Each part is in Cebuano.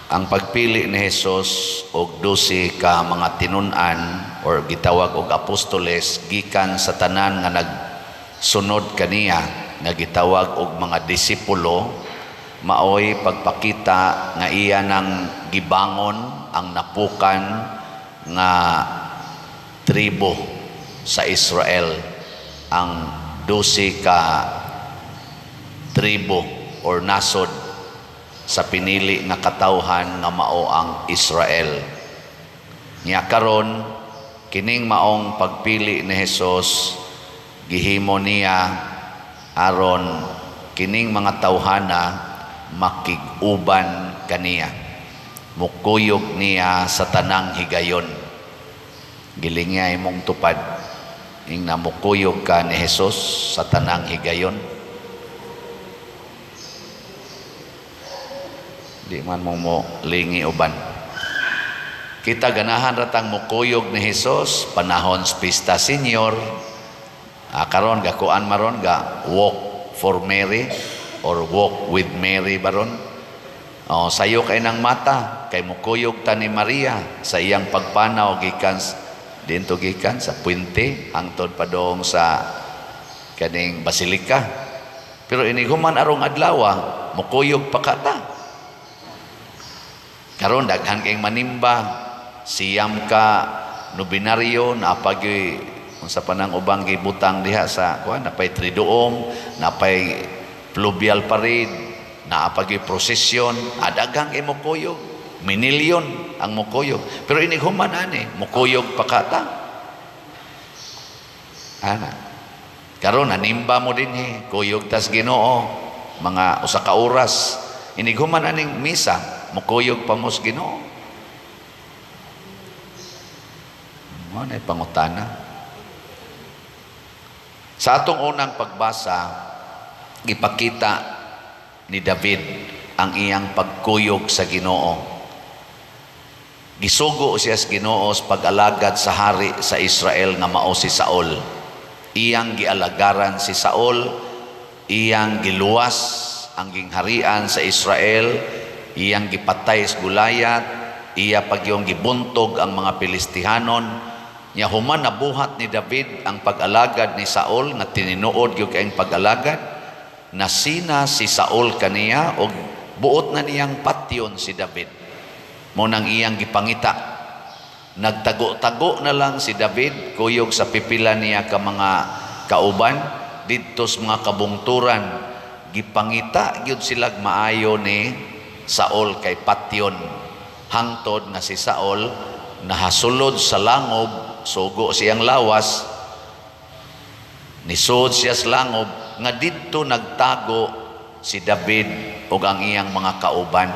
Ang pagpili ni Jesus og 12 ka mga tinun-an or gitawag og apostoles gikan sa tanan nga nagsunod kaniya nga gitawag og mga disipulo, maoy pagpakita nga iya nang gibangon ang napukan nga tribo sa Israel, ang 12 ka tribo or nasod sa pinili nga katawhan nga mao ang Israel. Nya karon, kining maong pagpili ni Jesus, gihimo niya aron kining mga tawhana makig-uban kaniya. Mukuyog niya sa tanang higayon. Giling niya imong tupad. Ing namukuyog ka ni Jesus sa tanang higayon. Di man mo mo lingi uban. Kita ganahan ratang mukuyog ni Jesus panahon sa Pista Senior. Karon gakuan maron ga walk for Mary or walk with Mary baron. Oh, sayo kay nang mata kay mukuyog ta ni Maria sa iyang pagpanaw gikan dinto, gikan sa puente hangtod padong sa kaning basilika. Pero inighuman arong adlaw, mukuyog pa ka ta. Karon daghan kay manimba, siyam ka nobinaryo, napagyoy unsa pa nang ubang gibutang diha sa kuan, napay triduum, napay pluvial parade, naapagyoy prosesyon, adaghang kay mukuyog, minilyon ang mukuyog. Pero inighuman ani, mukuyog pa ka ta. Ana. Karon nanimba mo dinhi, kuyog tas Ginoo mga usa ka oras. Inighuman aning misa, mukuyog pa mo sa Ginoo. Mo na pangutana. Sa atong unang pagbasa, gipakita ni David ang iyang pagkuyog sa Ginoo. Gisugo siya sa Ginoo sa pag-alagad sa hari sa Israel nga mao si Saul. Iyang gialagaran si Saul, iyang giluwas ang gingharian sa Israel, iyang gipatay sa Goliath, iya pagyong gibuntog ang mga Pilistihanon. Nya human nabuhat ni David ang pag-alagad ni Saul nga tininuod gyud kayong pag-alagad, nasina si Saul kaniya og buot na niyang patyon si David. Mo nang iyang gipangita. Nagtago-tago na lang si David kuyog sa pipila niya ka mga kauban didto sa mga kabungturan. Gipangita gyud sila maayo ni Saul kay patyon. Hangtod nga si Saul nahasulod sa langob, sugo siyang lawas, nisod siya sa langob nga didto nagtago si David ug ang iyang mga kauban.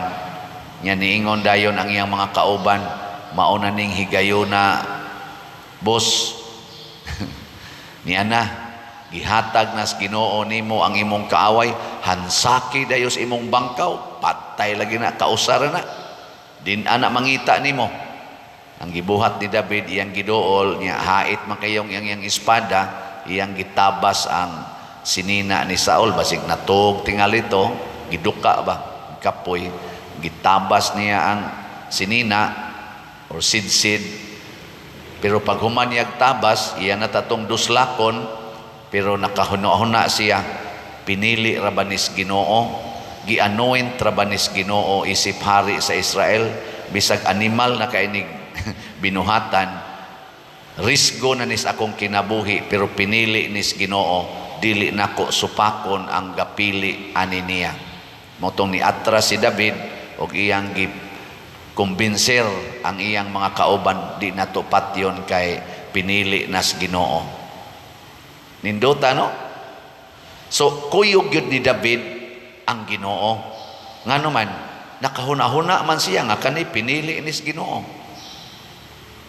Nya niingon dayon ang iyang mga kauban, mao na ning higayuna, boss. Niya na gihatag nas Ginoo nimo ang imong kaaway, hansaki dayos imong bangkaw, patay lagi na, kausara na din ana mangita nimo. Ang gibuhat ni David, iyang giduol niya, hait man kayong iyang iyang espada, iyang gitabas ang sinina ni Saul, basig natug tingali to, giduka ba kapoy, gitabas niya ang sinina or sidsid. Pero pag human niyag tabas, iya na tatong duslakon, pero nakahuna-huna siya, pinili ra ba nis Ginoo, gi-anoint ra ba nis Ginoo isip hari sa Israel, bisag animal na kainig binuhatan, risgo na nis akong kinabuhi, pero pinili nis Ginoo, dili nako supakon ang gapili ani niya. Motong ni atras si David og iyang gi kumbinser ang iyang mga kauban, di nato patyon kay pinili nas Ginoo. Nindota, no? So kuyog gyud ni David ang Ginoo. Ngano man nakahuna-huna man siya nga kani pinili nis Ginoo.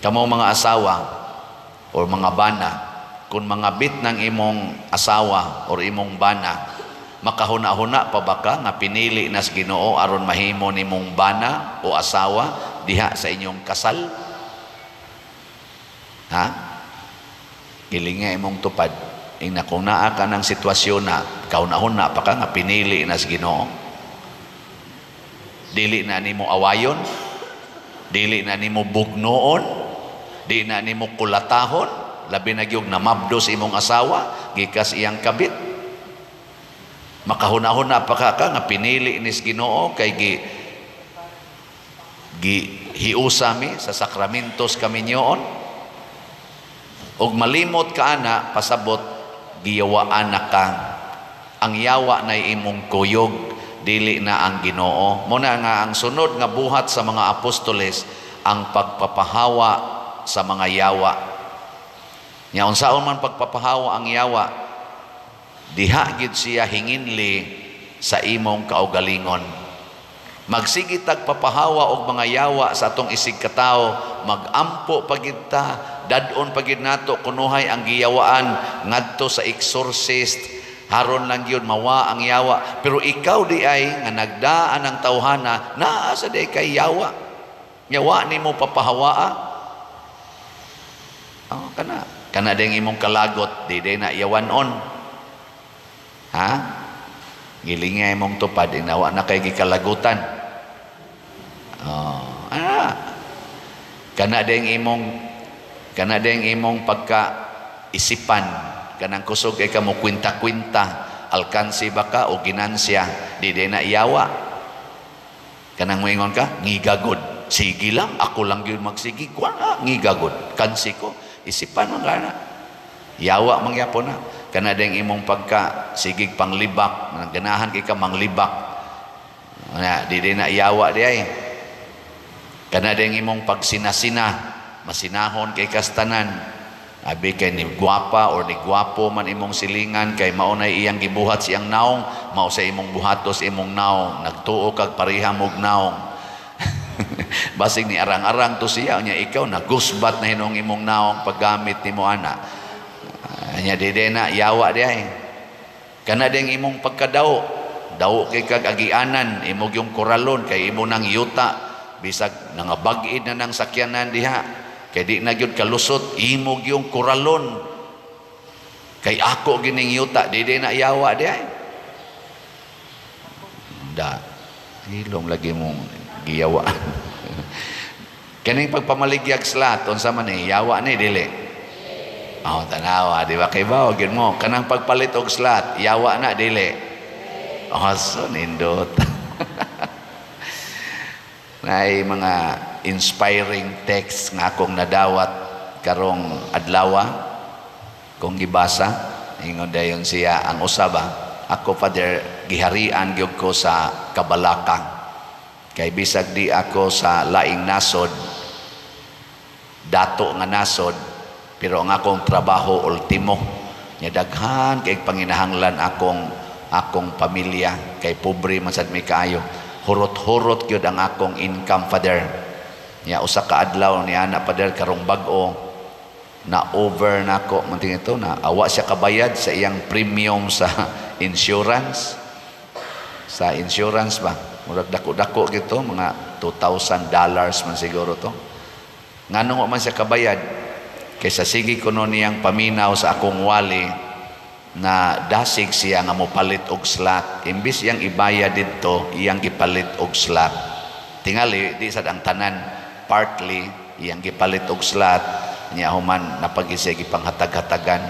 Kamo mga asawa or mga bana, kung mga bit ng imong asawa or imong bana, makahuna-huna pa ba ka nga pinili nas Ginoo aron mahimo nimong bana o asawa diha sa inyong kasal? Ha? Gilinga imong tupad. Ingna kung naa ka ng sitwasyon na kahuna-huna pa ka nga pinili nas Ginoo. Dili na nimo awayon, dili na nimo bugnoon, di na nimo kulatahon, labi na gyud namabdo sa imong asawa gikas iyang kabit. Makahuna-huna pa ka nga pinili nis Ginoo kay gi gi hiusa mi sa sakramentos kaminyoon, ug malimot ka ana, pasabot giyawaan na ka. Ang yawa na imong kuyog, dili na ang Ginoo. Mao na nga ang sunod nga buhat sa mga apostoles, ang pagpapahawa sa mga yawa. Nya unsaon man pagpapahawa ang yawa? Diha gid siya hinginli sa imong kaugalingon. Magsige tag papahawa og mga yawa sa atong isig katawo, magampo pagid ta, dad-on pagid nato kunuhay ang giyawaan ngadto sa exorcist, haron lang gyud mawa ang yawa. Pero ikaw di ay nga nagdaan ang tawhana, naa sa di kay yawa. Yawa nimo papahawaa. Oh, kana. Kana ding imong kalagot, di day na yawanon. Ha? Gilingay mong tupad, inawa na kay gikalagutan. Oh, ah. Kana ding imong pagka isipan, kanang kusog kay ka mo kwinta-kwinta, alkansi ba ka o ginansya, di day na iyawa. Kanang moingon ka, ngigagod. Sige lang, ako lang gyud magsigi. Kuan ah, ngigagod. Kansi ko, isipan man kana. Yawa mangyapon na. Kana ding imong pagka sigig panglibak, ganahan kay ka manglibak. Na, di din na yawa di ay. Kana ding imong pagsinasina, masinahon kay kastanan. Abi kay ni gwapa or ni gwapo man imong silingan kay mao nay iyang gibuhat siyang naong, mao sa imong buhatos imong naong, nagtuo kag pareha mog naong. Basig ni arang-arang to siya nya ikaw nagusbat na hinong imong naong paggamit nimo ana. Nya di na yawa di ay. Kana ding imong pagkadaw, daw kay kag agianan, imo yung koralon kay imo nang yuta, bisag nangabag-id na nang sakyanan diha. Kay di na gyud kalusot, imo yung koralon. Kay ako gining yuta, di na yawa di ay. Da. Hilom lagi mong giyawaan. Kaning pagpamaligyag slot, unsa man ni yawa ni dili? Oh, tanawa, di ba kay bawo gyud mo? Kanang pagpalit og slot, yawa na dili? Oh, so nindot. Naay mga inspiring text nga akong nadawat karong adlawa kong gibasa. Ingon dayon siya ang usaba, ako, Father, giharian gyud ko sa kabalaka kay bisag di ako sa laing nasod, dato nga nasod, pero ang akong trabaho ultimo nya daghan kay panginahanglan akong akong pamilya kay pobre man sad mi kaayo. Hurot-hurot gyud ang akong income, Father. Nya usa ka adlaw ni ana, Father, karong bag-o na over nako man ito na awa siya kabayad sa iyang premium sa insurance ba. Murag dako-dako gito, mga $2,000 man siguro to. Nganong wa man siya kabayad? Kaysa sige kuno niyang paminaw sa akong wali na dasig siya nga mopalit og slot. Imbis iyang ibayad didto, iyang gipalit og slot. Tingali di sad ang tanan, partly iyang gipalit og slot. Niya human napagi siya gipanghatag-hatagan.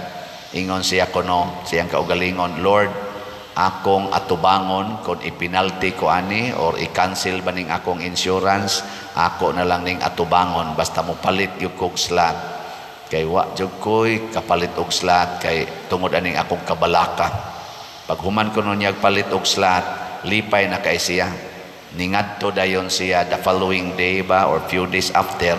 Ingon siya kuno siyang kaugalingon, "Lord, akong atubangon kung ipinalty ko ani or i-cancel ba ning akong insurance, ako na lang ning atubangon basta mo palit gyud kog slot kay wa jud ko'y kapalit og slot kay tungod aning akong kabalaka." Pag human kuno niya palit og slot, lipay na kay siya. Ningadto dayon siya the following day ba or few days after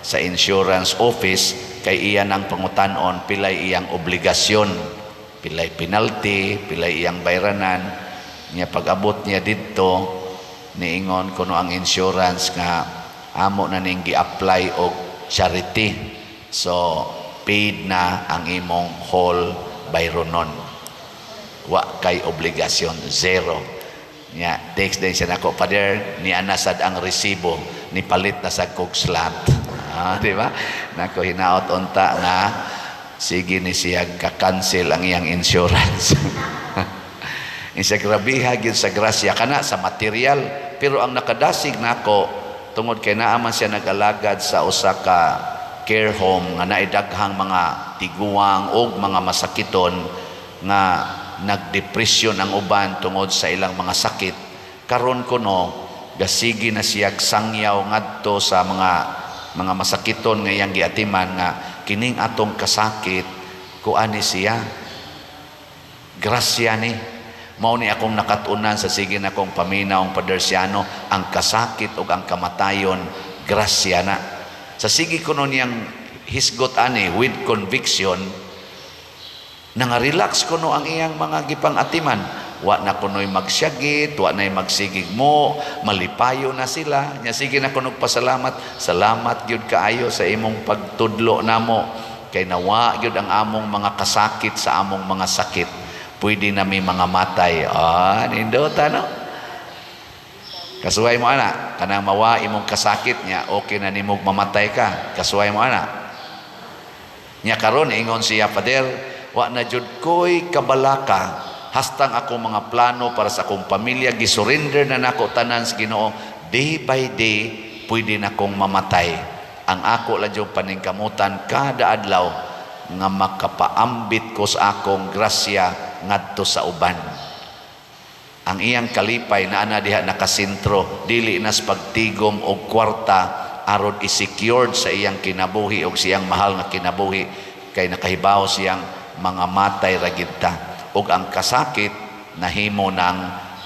sa insurance office kay iya nang pangutan-on pilay iyang obligasyon, pilay penalty, pilay iyang bayranan niya. Pag-abot niya didto, niingon kuno ang insurance nga amo na ning gi-apply og charity, so paid na ang imong whole bayronon, wa kay obligasyon, zero. Nya text din siya nako, "Father, ni ana sad ang resibo, ni palit na sad kog slot." Ah, di ba? Nako, hinaot unta nga sige ni siya ka-cancel ang iyang insurance. Insa grabiha gyud sa grasya kana sa material. Pero ang nakadasig nako, tungod kay naa man siya nag-alagad sa usa ka care home nga naay daghang mga tiguang og mga masakiton nga nagdepresyon ang uban tungod sa ilang mga sakit. Karon kuno gasigi na siyag sangyaw ngadto sa mga masakiton nga iyang giatiman nga kining atong kasakit, kuani siya, grasya ni. Mao ni akong nakat-unan sa sige na kong paminaw ang Padersiano, ang kasakit ug ang kamatayon, grasya na. Sa sige kuno niyang hisgot ani with conviction, nanga-relax kuno ang iyang mga gipang-atiman. Wa na kuno'y magsyagit, wa na'y magsigig mo, malipayo na sila. Nya sige na kuno pasalamat, "Salamat gyud kaayo sa imong pagtudlo namo kay nawa gyud ang among mga kasakit sa among mga sakit. Pwede na mi mga matay." Ah, nindota, no? Kasuway mo ana, kanang mawa imong kasakit niya, okay na nimog mamatay ka. Kasuway mo ana. Nya karon ingon siya, "Father, wa na jud ko'y kabalaka, hastang ako mga plano para sa akong pamilya gisurrender na nako tanan sa Ginoo. Day by day pwede na kong mamatay. Ang ako lang jud paningkamutan kada adlaw nga makapaambit ko sa akong grasya ngadto sa uban." Ang iyang kalipay naa na diha nakasentro, dili nas pagtigom og kwarta aron i-secured sa iyang kinabuhi og siyang mahal nga kinabuhi, kay nakahibaw siyang mga matay ra gid ta ug ang kasakit nahimo ng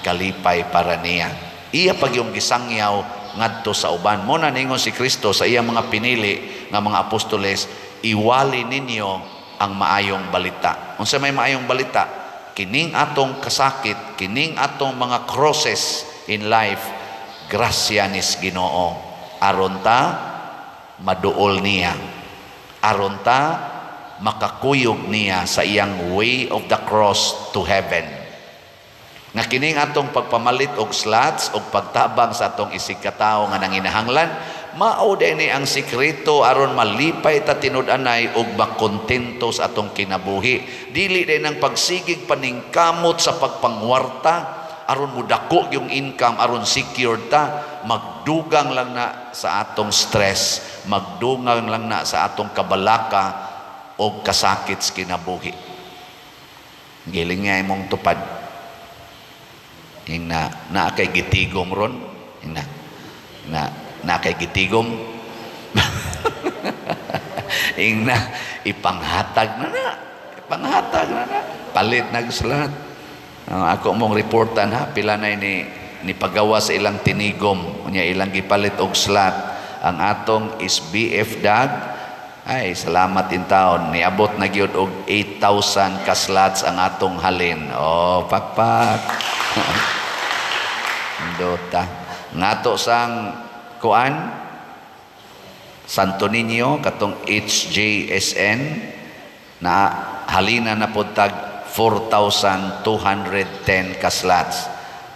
kalipay para niya. Iya pag yung gisangyaw ngadto sa uban. Mo na ningon si Kristo sa iyang mga pinili nga mga apostoles, "Iwali ninyo ang maayong balita." Unsa may maayong balita? Kining atong kasakit, kining atong mga crosses in life, grasya nis Ginoo. Aron ta maduol niya. Aron ta makakuyog niya sa iyang way of the cross to heaven. Nga kining atong pagpamalit og slots og pagtabang sa atong isig katawo nga nanginahanglan, mao ni ang sikreto aron malipay ta tinud-anay ug makontento sa atong kinabuhi. Dili din ang pagsigig paningkamot sa pagpangwarta aron mudako yung income, aron secured ta. Magdugang lang na sa atong stress, magdugang lang na sa atong kabalaka o kasakit sa kinabuhi. Giling nga imong tupad. Ing na naa kay gitigom ron. Ing na na naa kay gitigom. Ing na ipanghatag na na. Ipanghatag na na. Palit na slot. Ako mong reportan ha, pila na ni ni pagawa sa ilang tinigom, unya ilang gipalit og slot. Ang atong is BF Dag, ay salamat in taon niabot na gyud og 8,000 ka slots ang atong halin. Oh, pakpak. Dota. Ngato sang kuan Santo Niño, katong HJSN na halina na pod tag 4,210 ka slots.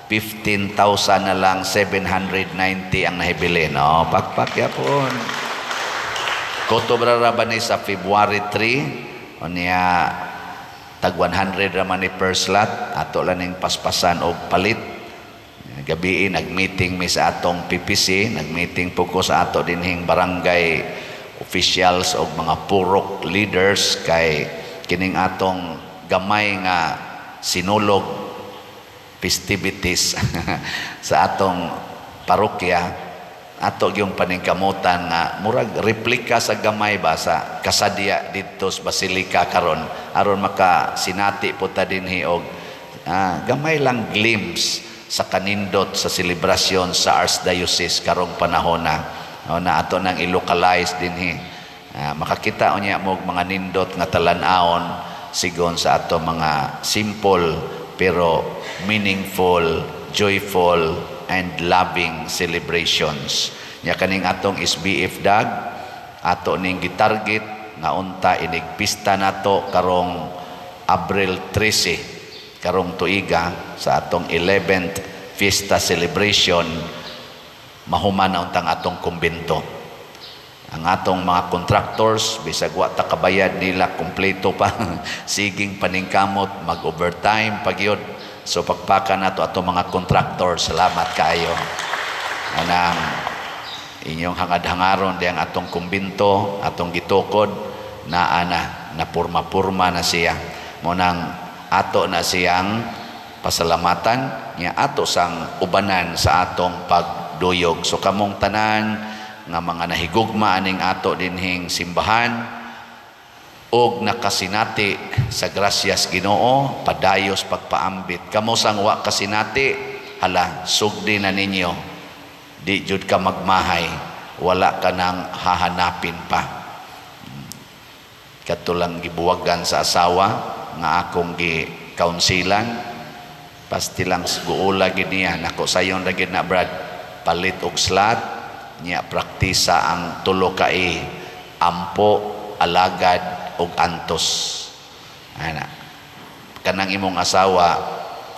15,000 na lang 790 ang nahibilin. Oh, pakpak yapon. Koto ra ba ni sa February 3, unya tag 100 ra man ni per slot, ato lang ning paspasan og palit. Gabi nag-meeting mi sa atong PPC, nag-meeting po ko sa ato dinhing barangay officials og mga purok leaders kay kining atong gamay nga sinulog festivities sa atong parokya, ato yung paningkamutan nga murag replika sa gamay ba sa kasadya didto sa Basilika karon, aron maka sinati po ta dinhi og gamay lang glimpse sa kanindot sa selebrasyon sa Archdiocese karong panahon na, o, na ato nang i-localize dinhi. Makakita unya mo og mga nindot nga talan-awon sigon sa ato mga simple pero meaningful, joyful and loving celebrations. Nya kaning atong SBF Dag, ato ning gitarget nga unta inig pista nato karong Abril 13 karong tuiga sa atong 11th fiesta celebration, mahuman na untang atong kumbento. Ang atong mga contractors, bisag wa ta kabayad nila kumpleto pa, siging paningkamot mag-overtime pagyod. So pakpakan nato atong mga contractors, salamat kaayo. Anang inyong hangad-hangaron diyang atong kumbinto, atong gitukod, naa na, napurma-purma na siya. Mo nang ato na siyang pasalamatan niya, ato sang ubanan sa atong pagduyog. So kamong tanan nga mga nahigugma aning ato dinhing simbahan og nakasinati sa grasyas Ginoo, padayos pagpaambit. Kamo sang wa kasinati, hala, sugdi na ninyo. Di jud ka magmahay, wala ka nang hahanapin pa. Kadto lang gibuwagan sa asawa nga akong gi kaunsilan, pastilang guula gid niya nako, sayon ra gid na, Brad, palit og slot niya, praktisa ang tulo ka E: ampo, alagad ug antos. Ana, kanang imong asawa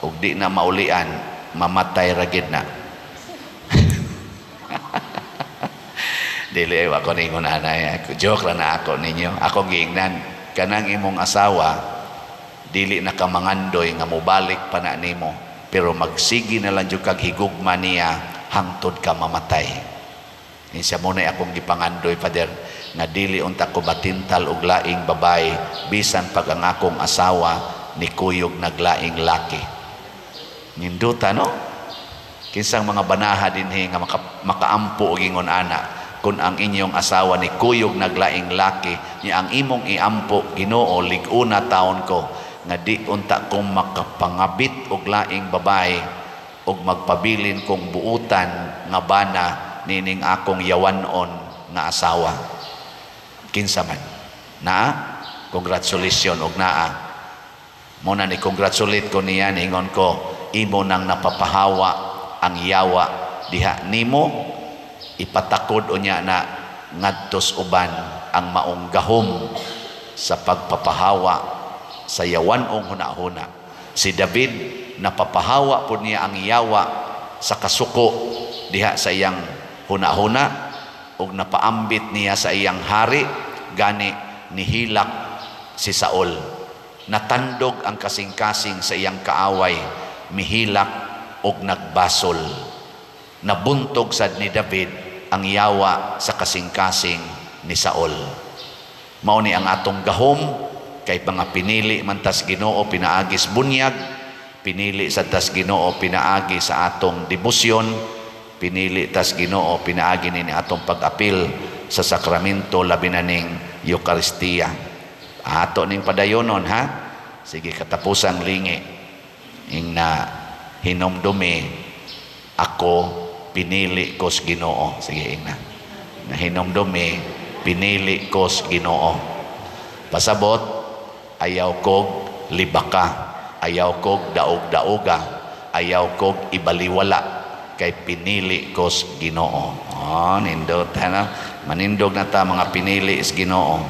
ug di na maulian, mamatay ra gid na. Dili ako ningon anay, joke ra na ako ninyo. Ako giingnan, kanang imong asawa dili na ka mangandoy nga mobalik pa na nimo, pero magsigi na lang jud kag higugma niya hangtod ka mamatay. Insa mo na akong gipangandoy, Father, nga dili unta ko batintal og laing babae bisan pag ang akong asawa ni kuyog naglaing laki. Ninduta, no? Kinsang mga banaha dinhi nga makaampo og ingon ana, kung ang inyong asawa ni kuyog naglaing laki ni ang imong iampo, "Ginoo, lig-una taon ko nga di unta kong makapangabit og laing babae og magpabilin kong buutan nga bana nining akong yawanon nga asawa." Kinsa man naa, congratulations og naa mo na ni congratulate ko niya. Ningon ko, imo nang napapahawa ang yawa diha nimo, ipatakod unya na ngadtos uban ang maong gahom sa pagpapahawa sa yawanong hunahuna. Si David, napapahawa po niya ang yawa sa kasuko diha sa iyang hunahuna ug napaambit niya sa iyang hari, gani nihilak si Saul. Natandog ang kasing-kasing sa iyang kaaway, mihilak og nagbasol. Nabuntog sad ni David ang yawa sa kasing-kasing ni Saul. Mao ni ang atong gahom kay mga pinili man tas Ginoo pinaagis bunyag, pinili sa tas Ginoo pinaagi sa atong debosyon, pinili tas Ginoo pinaagi ni atong pag-apil sa sakramento, labi na ning Eukaristiya. Ato ning padayonon, ha. Sige, katapusang lingi. Ing na hinumdumi, "Ako, pinili ko sa Ginoo." Sige, ing na. Nahinumdumi, "Pinili ko sa Ginoo." Pasabot, ayaw kog libaka, ayaw kog daog-daoga, ayaw kog ibaliwala, kay pinili ko sa Ginoo. Oh, nindot, ha, manindog na ta mga pinili sa Ginoo.